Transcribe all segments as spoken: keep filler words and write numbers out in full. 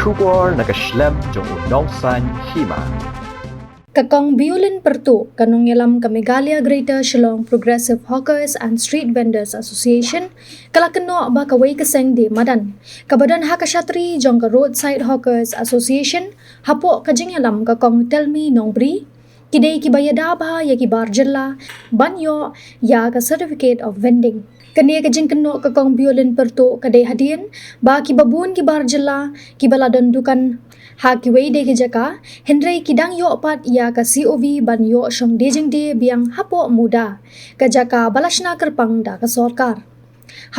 Khubor na ka shlem jong u Nongsaiñ Hima. Ka Kong Biolin Pyrtuh, ka nongïalam ka Meghalaya Greater Shillong Progressive Hawkers and Street Vendors Association, ka la kynnoh ba kawei ka seng die madan kaba don ha ka shatri jong ka Roadside Hawkers Association, hapoh ka jingïalam ka Kong Telmi Nongbri, ki dei kiba ïada bha ïa ki bar jylla ban ïoh ïa ka Certificate of Vending. Kane ka jingkynnoh ka Kong Biolin Pyrtuh ka dei hadien ba kiba bun ki bar jylla kiba la don dukan ha kiwei de ki jaka, hynrei ki dang ïoh pat ïa ka C O V ban ïoh shong die jingdie biang hapoh MUDA, ka jaka ba la shna kyrpang da ka sorkar.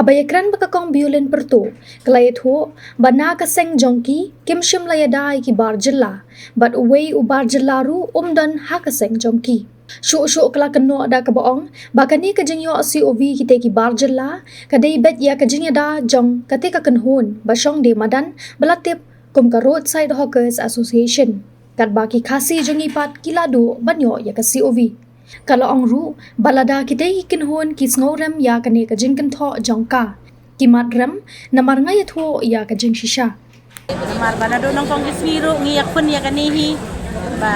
Haba ïakren bad ka Kong Biolin Pyrtuh, ka la ïathuh ba na ka seng jong ki, kim shym la ïada ïa ki bar jylla, bad uwei u bar jylla ruh um don ha ka seng jong ki. Shuh shuh ka la kynnoh da kaba ong ba kane ka jingïoh C O V kita ki bar jylla ka dei beit ïa ka jingïada jong kata ka kynhun ba shong die madan ba la tip kum ka Roadside Hawkers Association. Katba ki Khasi jong ngi pat ki la duh ban ïoh ïa ka C O V. Ka la ong ruh ba lada kita ki kynhun ki sngewrem ïa kane ka jingkynthoh jong ka, ki mat rem, namar nga ïathuh ïa ka jingshisha. Namar ba naduh nyngkong ki sngi ruh ngi ïakhun ïa kane hi ba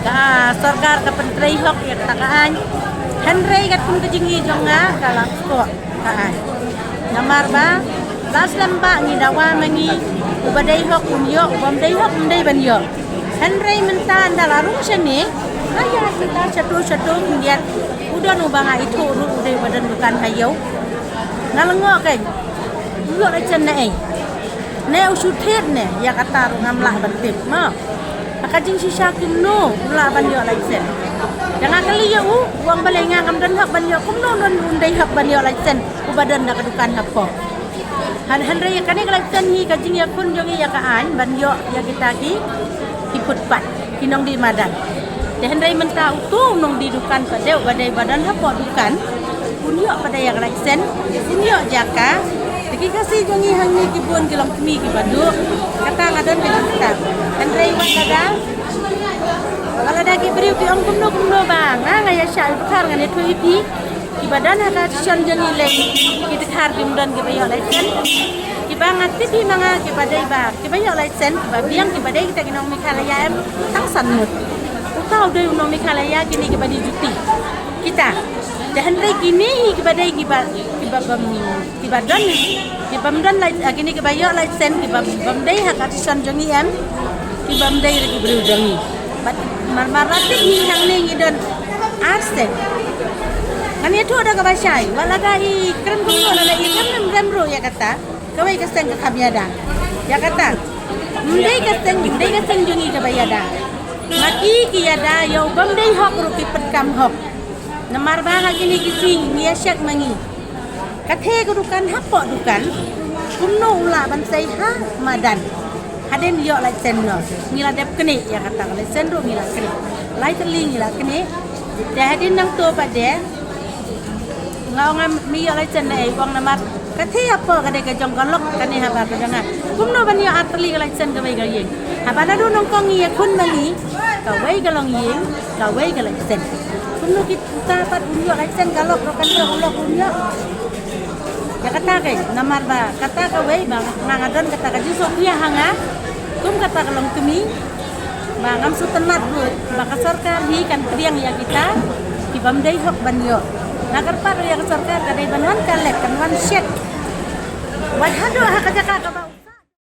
ka sorkar ka pyntrei hok ïa kata ka aiñ. Hynrei katkum ka jingïohi jong nga ka la skok ka aiñ. Namar ba la slem ba ngi dawa ma ngi, uba dei hok un ïoh, uba ym dei hok ym dei ban ïoh. Hynrei mynta ynda la rung shane, ha ïa mynta shato shato khyndiat, u don uba nga ithuh ruh u dei uba don dukan ha ïew. Nga la ngok kein, u ïoh laitsen ne ei? Ne u shu thied ne? Ïa kata ruh ngam lah ban tip mo. Ha ka jingshisha kumno u lah ban ïoh laitsen? Ïa nga kylli ïa u, u ong balei nga ngam don hok ban ïoh, kumno u don, un dei hok ban ïoh laitsen uba don da ka dukan hapoh? Hynrei ïa kane ka laitsen hi ka jingïakhun jong ngi ïa ka aiñ ban ïoh ïa kita ki, ki footpath, ki nongdie madan. Te hynrei mynta uto u nongdie dukan pat de uba dei ba don hapoh dukan, un ïoh pat de ïa ka laitsen, un ïoh jaka. Te ki Khasi jong ngi hangne ki bun ki long kmie kiba duh. Kata nga don ka jingkyrpad. Hynrei wat lada, wat lada ki briew ki ong kumno kumno ba nga, nga ïa shah ïa u dkhar, ngan ïathuh ïa phi. Kiba don ha ka station jong ngi lei, ki dkhar kim don kiba ïoh laitsen. Kiba nga tip hi ma nga kiba dei ba, kiba ïoh laitsen, kiba biang, kiba dei kita ki nong Meghalaya em tang san ngut. Uta u dei u nong Meghalaya, kine kiba dei duty. Kita. Te hynrei kine hi kiba dei kiba, kiba bym, kiba don, kiba ym don lait, ah, kine kiba ïoh laitsen, kiba bym dei ha ka station jong ngi em, kiba ym dei ruh ki briew jong ngi. Bad mar, mar la tip ngi hangne ngi don ar seng. Ngan ïathuh da kaba shai, wat lada i kren kumno, lada i kren rem rem ruh ïa kata, kawei ka seng ka kham ïada. Ïa kata, ym dei ka seng, ym dei ka seng jong ngi kaba ïada. Ma ki ki ïada ïa u bym dei hok ruh ki pyndonkam hok. Namar ba ha kine ki sngi ngi ïa check ma ngi. Katei ka dukan hapoh dukan, kumno u lah ban sei ha madan? Hadien ïoh laitsen noh, ngi la dep knieh ïa kata ka laitsen ruh ngi la knieh. Lai tylli ngi la knieh. Te hadien nangto pat de nga ong, me ïoh laitsen ne ei? U ong namar katei hapoh ka dei ka jong ka lok, kane habar ka jong nga. Kumno ban ïoh ar tylli ka laitsen kawei ka ïing? Haba naduh nyngkong ngi ïakhun ma ngi, kawei ka long ïing, kawei ka laitsen. Kumno kita pat un ïoh laitsen, ka lok ruh kan ïoh, u lok un ïoh. Ïa kata kein, namar ba kata kawei ba nga, nga don kata ka jingsngewkhia ha nga kum kata ka longkmie, ba ngam sngewtynnat ruh ba ka sorkar hi kan pdiang ïa kita ki bym dei hok ban ïoh. Nga kyrpad ruh ïa ka sorkar, ka dei ban wan collect, kan wan check. Wat haduh ha ka jaka kaba